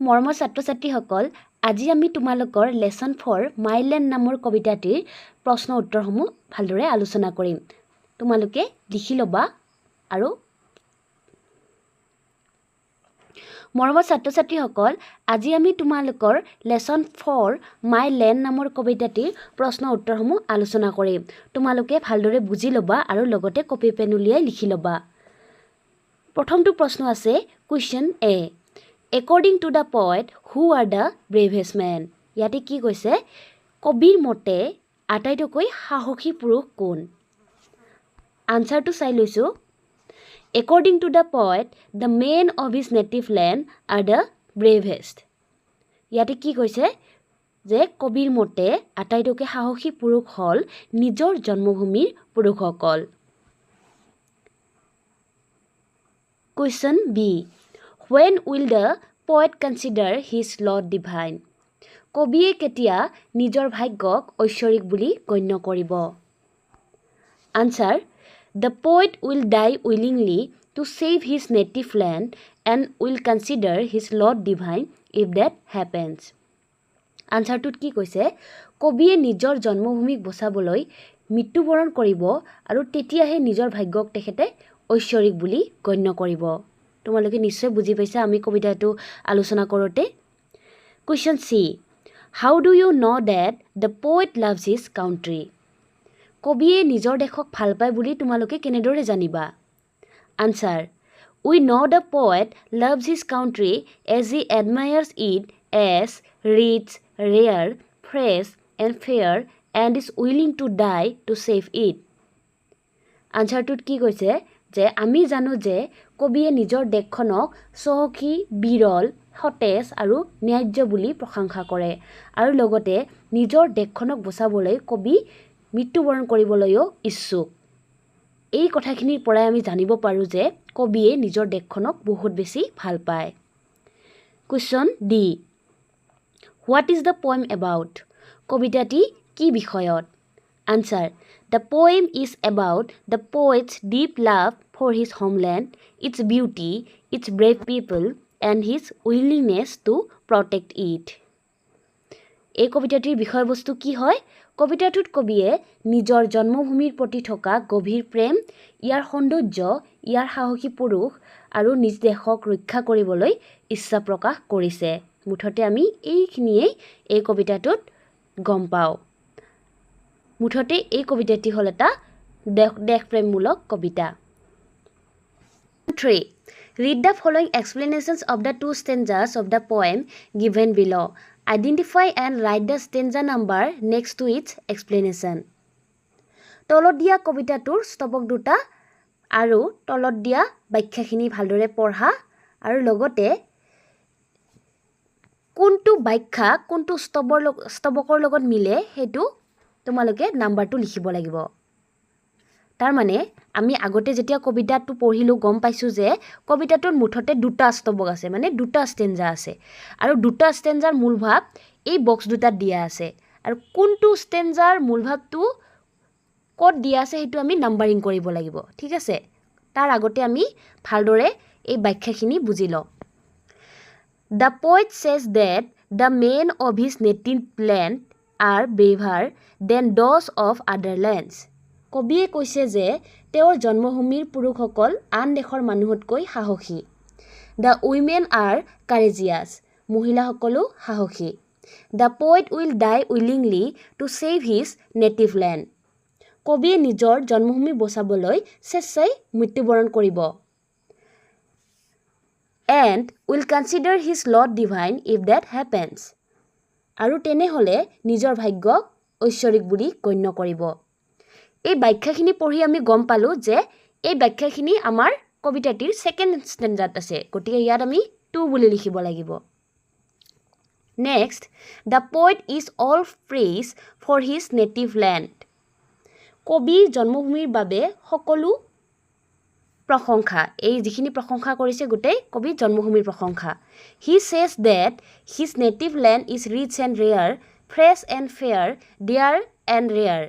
মৰমৰ ছাত্ৰ ছাত্ৰীসকল, আজি আমি তোমালোকৰ লেচন 4 my land নামৰ কবিতাটিৰ প্ৰশ্ন উত্তৰসমূহ ভালদৰে আলোচনা কৰিম। তোমালোকে লিখি ল'বা। আৰু মৰমৰ ছাত্ৰ ছাত্ৰীসকল, আজি আমি তোমালোকৰ লেচন 4 my land নামৰ কবিতাটিৰ প্ৰশ্ন উত্তৰসমূহ আলোচনা কৰিম। তোমালোকে ভালদৰে বুজি ল'বা আৰু লগতে কপি পেন উলিয়াই লিখি ল'বা। প্ৰথমটো প্ৰশ্ন আছে, Question A, according to the poet, who are the bravest men? ইয়াতে কি কৈছে? কবিৰ মতে আটাইতকৈ সাহসী পুৰুষ কোন? আনচাৰটো চাই লৈছোঁ। According to the poet, the men of his native land are the bravest. ইয়াতে কি কৈছে যে কবিৰ মতে আটাইতকৈ সাহসী পুৰুষ হ'ল নিজৰ জন্মভূমিৰ পুৰুষসকল। Question B, when will the poet consider his lot divine? কবিয়ে কেতিয়া নিজৰ ভাগ্যক ঐশ্বৰিক বুলি গণ্য কৰিব? Answer, the poet will die willingly to save his native land and will consider his lot divine if that happens. আনচাৰটোত কি কৈছে? কবিয়ে নিজৰ জন্মভূমিক বচাবলৈ মৃত্যুবৰণ কৰিব আৰু তেতিয়াহে নিজৰ ভাগ্যক তেখেতে ঐশ্বৰিক বুলি গণ্য কৰিব। তোমালোকে নিশ্চয় বুজি পাইছা আমি কবিতাটো আলোচনা কৰোঁতে। Question C, how do you know that the poet loves his country? কবিয়ে নিজৰ দেশক ভাল পায় বুলি তোমালোকে কেনেদৰে জানিবা? Answer, we know the poet loves his country as he admires it as rich, rare, fresh and fair and is willing to die to save it. আনচাৰটোত কি কৈছে যে আমি জানো যে কবিয়ে নিজৰ দেশখনক চহকী, বিৰল, সতেজ আৰু ন্যায্য বুলি প্ৰশংসা কৰে আৰু লগতে নিজৰ দেশখনক বচাবলৈ কবি মৃত্যুবৰণ কৰিবলৈও ইচ্ছুক। এই কথাখিনিৰ পৰাই আমি জানিব পাৰোঁ যে কবিয়ে নিজৰ দেশখনক বহুত বেছি ভাল পায়। Question D, what is the poem about? কবিতাটি কি বিষয়ত? Answer, the poem is about the poet's deep love for his homeland, its beauty, its brave people and his willingness to protect it. এই কবিতাটিৰ বিষয়বস্তু কি হয়? কবিতাটোত কবিয়ে নিজৰ জন্মভূমিৰ প্ৰতি থকা গভীৰ প্ৰেম, ইয়াৰ সৌন্দৰ্য, ইয়াৰ সাহসী পুৰুষ আৰু নিজ দেশক ৰক্ষা কৰিবলৈ ইচ্ছা প্ৰকাশ কৰিছে। মুঠতে আমি এইখিনিয়েই এই কবিতাটোত গম পাওঁ। মুঠতে এই কবিতাটি হ'ল এটা দেশপ্ৰেমমূলক কবিতা। 3, read the following explanations of the two stanzas of the poem given below. Identify and write the stanza number next to its explanation. তলত দিয়া কবিতাটোৰ স্তৱক দুটা আৰু তলত দিয়া ব্যাখ্যাখিনি ভালদৰে পঢ়া আৰু লগতে কোনটো ব্যাখ্যা কোনটো স্তৱকৰ লগত মিলে সেইটো তোমালোকে নাম্বাৰটো লিখিব লাগিব। তাৰমানে আমি আগতে যেতিয়া কবিতাটো পঢ়িলোঁ গম পাইছোঁ যে কবিতাটোত মুঠতে দুটা স্তৱক আছে, মানে দুটা ষ্টেঞ্জা আছে আৰু দুটা ষ্টেঞ্জাৰ মূলভাৱ এই বক্স দুটাত দিয়া আছে আৰু কোনটো ষ্টেঞ্জাৰ মূলভাৱটো ক'ত দিয়া আছে সেইটো আমি নাম্বাৰিং কৰিব লাগিব। ঠিক আছে, তাৰ আগতে আমি ভালদৰে এই ব্যাখ্যাখিনি বুজি লওঁ। The poet says that the men of his native land are braver than those of other lands. কবিয়ে কৈছে যে তেওঁৰ জন্মভূমিৰ পুৰুষসকল আন দেশৰ মানুহতকৈ সাহসী। The women are courageous, মহিলাসকলো সাহসী। The poet will die willingly to save his native land. কবিয়ে নিজৰ জন্মভূমি বচাবলৈ স্বেচ্ছাই মৃত্যুবৰণ কৰিব। And will consider his lot divine if that happens. আৰু তেনেহ'লে নিজৰ ভাগ্যক ঐশ্বৰিক বুলি গণ্য কৰিব। এই ব্যাখ্যাখিনি পঢ়ি আমি গম পালোঁ যে এই ব্যাখ্যাখিনি আমাৰ কবিতাটিৰ ছেকেণ্ড ষ্টেঞ্জাত আছে, গতিকে ইয়াত আমি 2 বুলি লিখিব লাগিব। Next, the poet is all praise for his native land. কবিৰ জন্মভূমিৰ বাবে সকলো প্ৰশংসা, এই যিখিনি প্ৰশংসা কৰিছে গোটেই কবিৰ জন্মভূমিৰ প্ৰশংসা। He says that his native land is rich and rare, fresh and fair, dear and rare.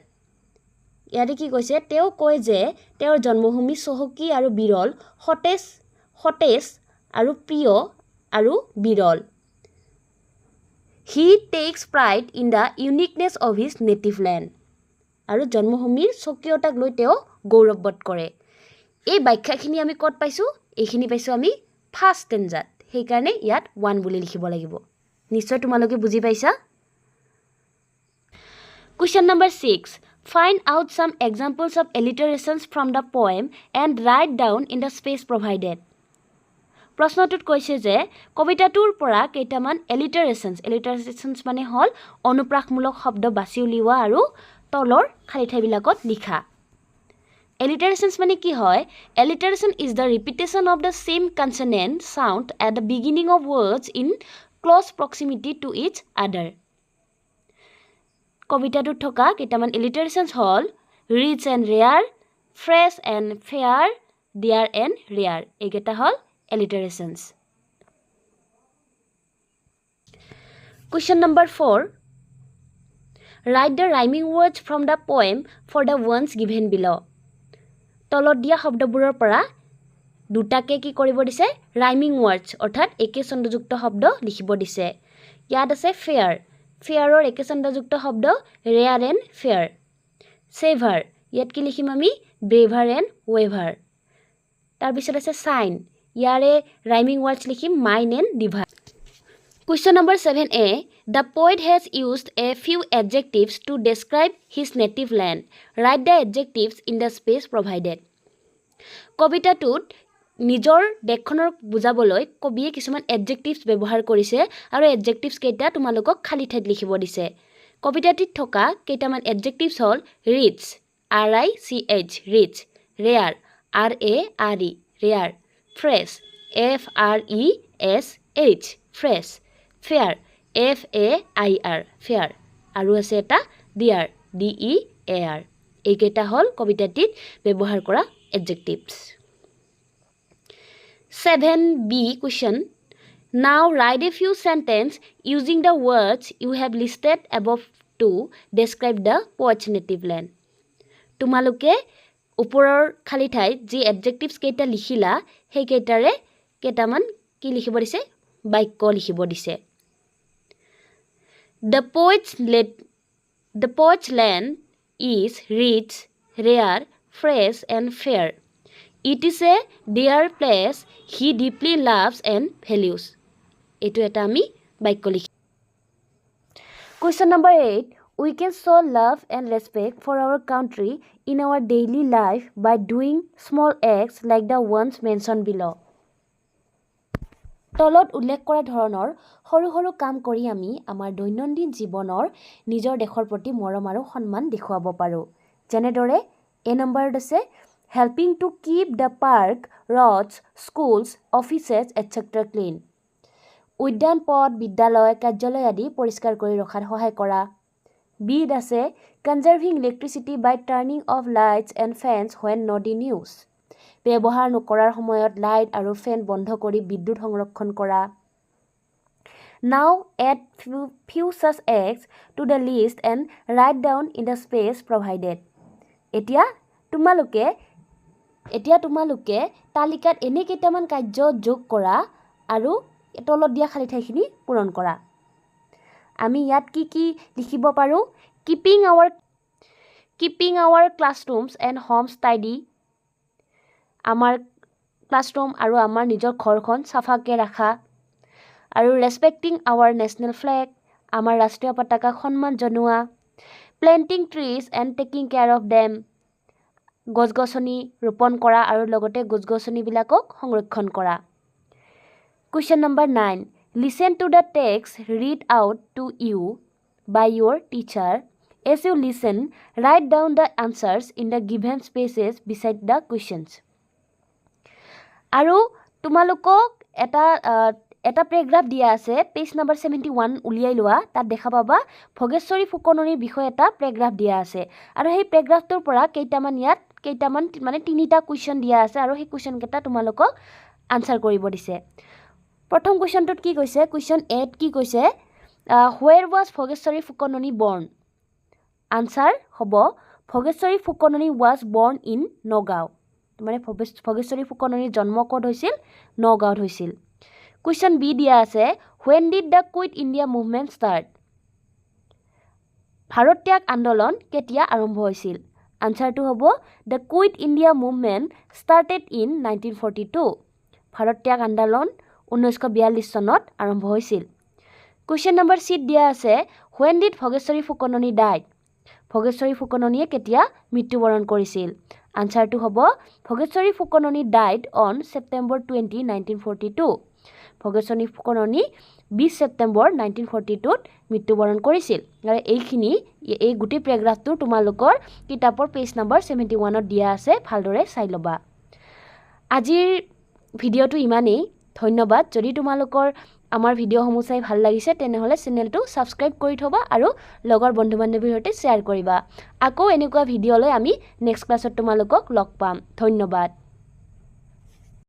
ইয়াতে কি কৈছে? তেওঁ কয় যে তেওঁৰ জন্মভূমি চহকী আৰু বিৰল, সতেজ আৰু প্ৰিয় আৰু বিৰল। He takes pride in the uniqueness of his native land. আৰু জন্মভূমিৰ স্বকীয়তাক লৈ তেওঁ গৌৰৱবোধ কৰে। এই ব্যাখ্যাখিনি আমি ক'ত পাইছোঁ? এইখিনি পাইছোঁ আমি ফাৰ্ষ্ট ষ্টেঞ্জাত, সেইকাৰণে ইয়াত ওৱান বুলি লিখিব লাগিব। নিশ্চয় তোমালোকে বুজি পাইছা। Question number 6, find out some examples of alliterations from the poem and write down in the space provided. প্ৰশ্নটোত কৈছে যে কবিতাটোৰ পৰা কেইটামান এলিটাৰেশ্যনছ, এলিটাৰেশ্যনছ মানে হ'ল অনুপ্ৰাসমূলক শব্দ বাছি উলিওৱা আৰু তলৰ খালী ঠাইবিলাকত লিখা। এলিটাৰেশ্যনছ মানে কি হয়? Alliteration is the repetition of the same consonant sound at the beginning of words in close proximity to each other. কবিতাটোত থকা কেইটামান এলিটাৰেশ্যনছ হ'ল rich and rare, fresh and fair, dear and rare. এইকেইটা হ'ল alliterations. Question number 4, write the rhyming words from the poem for the ones given below. তলত দিয়া শব্দবোৰৰ পৰা দুটাকে কি কৰিব দিছে? ৰাইমিং ৱৰ্ডছ অৰ্থাৎ একে ছন্দযুক্ত শব্দ লিখিব দিছে। ইয়াত আছে ফেয়াৰ, ফেয়াৰৰ একে ছন্দযুক্ত শব্দ ৰেয়াৰ এণ্ড ফেয়াৰ। ছেভাৰ, ইয়াত কি লিখিম আমি? ব্ৰেভাৰ এণ্ড ৱেভাৰ। তাৰপিছত আছে চাইন, ইয়াৰে ৰাইমিং ৱৰ্ডছ লিখিম mine and divine. Question number 7a, the poet has used a few adjectives to describe his native land. Write the adjectives in the space provided. কবিতাটোত নিজৰ দেশখনক বুজাবলৈ কবিয়ে কিছুমান এডজেক্টিভছ ব্যৱহাৰ কৰিছে আৰু এডজেক্টিভছ কেইটা তোমালোকক খালী ঠাইত লিখিব দিছে। কবিতাটিত থকা কেইটামান এডজেক্টিভছ হ'ল rich, R I C H rich, rare, R A R E rare, fresh, F R E S H fresh, fair, F A I R fair, আৰু আছে এটা dear, D E A R. এইকেইটা হ'ল কবিতাটিত ব্যৱহাৰ কৰা adjectives. 7b question, now write a few sentence using the words you have listed above to describe the poet's native land. তোমালোকে ওপৰৰ খালী ঠাইত যি এডজেক্টিভছ কেইটা লিখিলা সেইকেইটাৰে কেইটামান কি লিখিব দিছে? বাক্য লিখিব দিছে। The poet's land is rich, rare, fresh and fair. It is a dear place he deeply loves and values. এইটো এটা আমি বাক্য লিখি। Question number 8, we can show love and respect for our country in our daily life by doing small acts like the ones mentioned below. তলত উল্লেখ কৰা ধৰণৰ সৰু সৰু কাম কৰি আমি আমাৰ দৈনন্দিন জীৱনৰ নিজৰ দেশৰ প্ৰতি মৰম আৰু সন্মান দেখুৱাব পাৰোঁ। যেনেদৰে এ নম্বৰত আছে helping to keep the park, roads, schools, offices etcetera clean. উদ্যান, পথ, বিদ্যালয়, কাৰ্যালয় আদি পৰিষ্কাৰ কৰি ৰখাত সহায় কৰা। বিত আছে conserving electricity by turning off lights and fans when not in use. ব্যৱহাৰ নকৰাৰ সময়ত লাইট আৰু ফেন বন্ধ কৰি বিদ্যুৎ সংৰক্ষণ কৰা। Now add few such acts to the list and write down in the space provided. এতিয়া তোমালোকে তালিকাত এনে কেইটামান কাৰ্য যোগ কৰা আৰু তলত দিয়া খালী ঠাইখিনি পূৰণ কৰা। আমি ইয়াত কি কি লিখিব পাৰোঁ? Keeping our classrooms and homes tidy, আমাৰ ক্লাছৰুম আৰু আমাৰ নিজৰ ঘৰখন চাফাকৈ ৰাখা। আৰু ৰেচপেক্টিং আৱাৰ নেশ্যনেল ফ্লেগ, আমাৰ ৰাষ্ট্ৰীয় পতাকাক সন্মান জনোৱা। Planting trees and taking care of them, গছ গছনি ৰোপণ কৰা আৰু লগতে গছ গছনিবিলাকক সংৰক্ষণ কৰা। Question number 9, listen to the text read out to you by your teacher. As you listen, write down the answers in the given spaces beside the questions. আৰু তোমালোকক এটা পেৰেগ্ৰাফ দিয়া আছে, পেজ নাম্বাৰ 71 উলিয়াই লোৱা। তাত দেখা পাবা ভোগেশ্বৰী ফুকননীৰ বিষয়ে এটা পেৰেগ্ৰাফ দিয়া আছে আৰু সেই পেৰেগ্ৰাফটোৰ পৰা কেইটামান ইয়াত কেইটামান মানে তিনিটা কুৱেশ্যন দিয়া আছে আৰু সেই কুৱেশ্যনকেইটা তোমালোকক আনচাৰ কৰিব দিছে। প্ৰথম কুৱেশ্যনটোত কি কৈছে? কুৱেশ্যন এত কি কৈছে? Where was Bhogeswari Phukanani born? Answer হ'ব Bhogeswari Phukanani was born in Nagaon. মানে ভোগেশ্বৰী ফুকননীৰ জন্ম ক'ত হৈছিল? নগাঁৱত হৈছিল। কুৱেশ্যন বি দিয়া আছে, When did the Quit India Movement start? Bharat ত্যাগ আন্দোলন কেতিয়া আৰম্ভ হৈছিল? আনচাৰটো হ'ব the Quit India Movement started in 1942। Bharat ত্যাগ আন্দোলন 1942 চনত আৰম্ভ হৈছিল। কুৱেশ্যন নম্বৰ চিত দিয়া আছে, When did Bhogeswari Phukanani died? Bhogeswari ফুকননীয়ে কেতিয়া মৃত্যুবৰণ কৰিছিল? আনচাৰটো হ'ব Bhogeswari Phukanani died on September 20, 1942। Bhogeswari Phukanani 20 September 1942ত মৃত্যুবৰণ কৰিছিল। আৰু এইখিনি, এই গোটেই পেৰাগ্ৰাফটো তোমালোকৰ কিতাপৰ পেজ নম্বৰ 71ত দিয়া আছে, ভালদৰে চাই ল'বা। আজিৰ ভিডিঅ'টো ইমানেই, ধন্যবাদ। যদি তোমালোকৰ আমাৰ ভিডিঅ'সমূহ চাই ভাল লাগিছে, তেনেহ'লে চেনেলটো ছাবস্ক্ৰাইব কৰি থ'বা আৰু লগৰ বন্ধু বান্ধৱীৰ সৈতে শ্বেয়াৰ কৰিবা। আকৌ এনেকুৱা ভিডিঅ'লৈ আমি নেক্সট ক্লাছত তোমালোকক লগ পাম। ধন্যবাদ।